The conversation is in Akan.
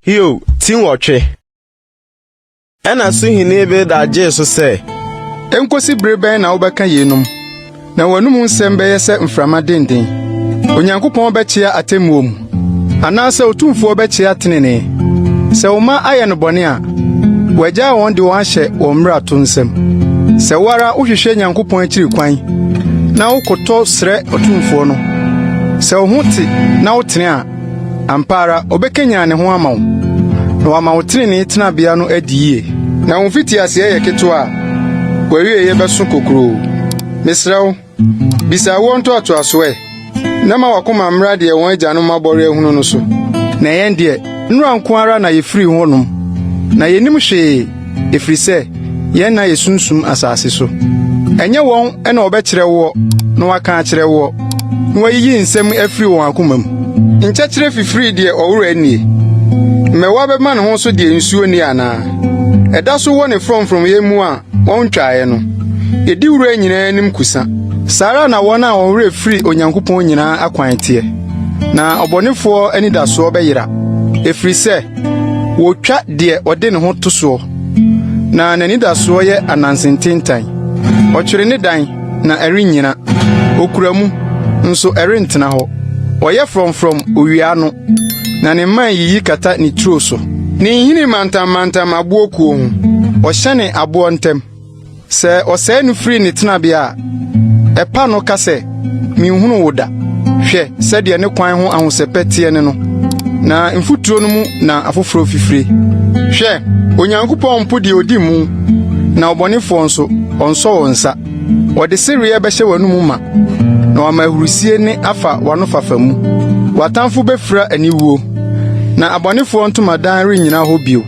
Hiob ti 8. Ɛnna Suhini Bildad gyee so sɛ. Enkosi bere bɛn na wobɛka yeinom, na w'anom nsɛm bɛyɛ sɛ mframa dennen? Onyankopɔn bɛkyea atemmuo mu, anaasɛ Otumfoɔ bɛkyea trenee? Sɛ wo mma ayɛ no bɔne a, wagyaa wɔn de wɔn ahyɛ wɔn mmarato nsam. Sɛ wo ara wohwehwɛ Nyankopɔn akyiri kwan, na wokotɔ srɛ Otumfoɔ no, sɛ wo ho te na wotene a, Ampa ara ɔbɛkanyan ne ho ama wo, na wama wo trenee tenabea no adi yiye. Na wo mfitiaseɛ yɛ ketewa a, w'awieeɛ bɛso kokuroo. Mesrɛ wo, bisa awoɔ ntoatoasoɔ ɛ, na ma w'akoma mmra deɛ wɔn agyanom abɔre ahunu no so. Na yɛn deɛ, nnora nko ara na yɛfirii hɔnom, na yennim hwee, ɛfiri sɛ yɛn nna yɛ sunsum asase so. Ɛnyɛ wɔn na wɔbɛkyerɛ woɔ na wɔaka akyerɛ woɔ, na wɔayiyi nsɛm afiri wɔn akoma mu. Nkyɛkyerɛ fifiri deɛ ɔwora nnie, mmɛwa bɛma ne ho so deɛ nsuo nni anaa? Ɛda so wɔ ne frɔmfrɔmyɛ mu a wɔntwaeɛ no, ɛdi wura nyinaa anim kusa. Saa ara na wɔn a wɔn werɛ firi Onyankopɔn nyinaa akwan teɛ, na ɔbɔnefoɔ anidasoɔ bɛyera, ɛfiri sɛ wɔtwa deɛ ɔde ne ho to soɔ, na n'anidasoɔ yɛ ananse ntentan. Ɔtwere ne dan, na ɛrennyina; okura mu, nso ɛrentena hɔ. Ɔyɛ frɔmfrɔm owia ano, na ne mman yiyi kata ne turo so. Ne nhini mantammantam aboɔ kuo ho, ɔhyɛne aboɔ ntam. Sɛ ɔsɛe no firi ne tenabea a, ɛpa no ka sɛ, ‘Minhunuu wo da.’ Hwɛ sɛdeɛ ne kwan ho ahosɛpɛ teɛ ne no, na mfuturo no mu na afoforo fifire. Hwɛ, Onyankopɔn mpo deɛ odi mu, na ɔbɔnefoɔ nso, ɔnsɔ wɔn nsa. Ɔde sereɛ bɛhyɛ w'anom ma, na wama ahurisie nne afa w'anofafa mu. W'atamfo bɛfira aniwuo, na abɔnefoɔ ntomadan rennyina hɔ bio.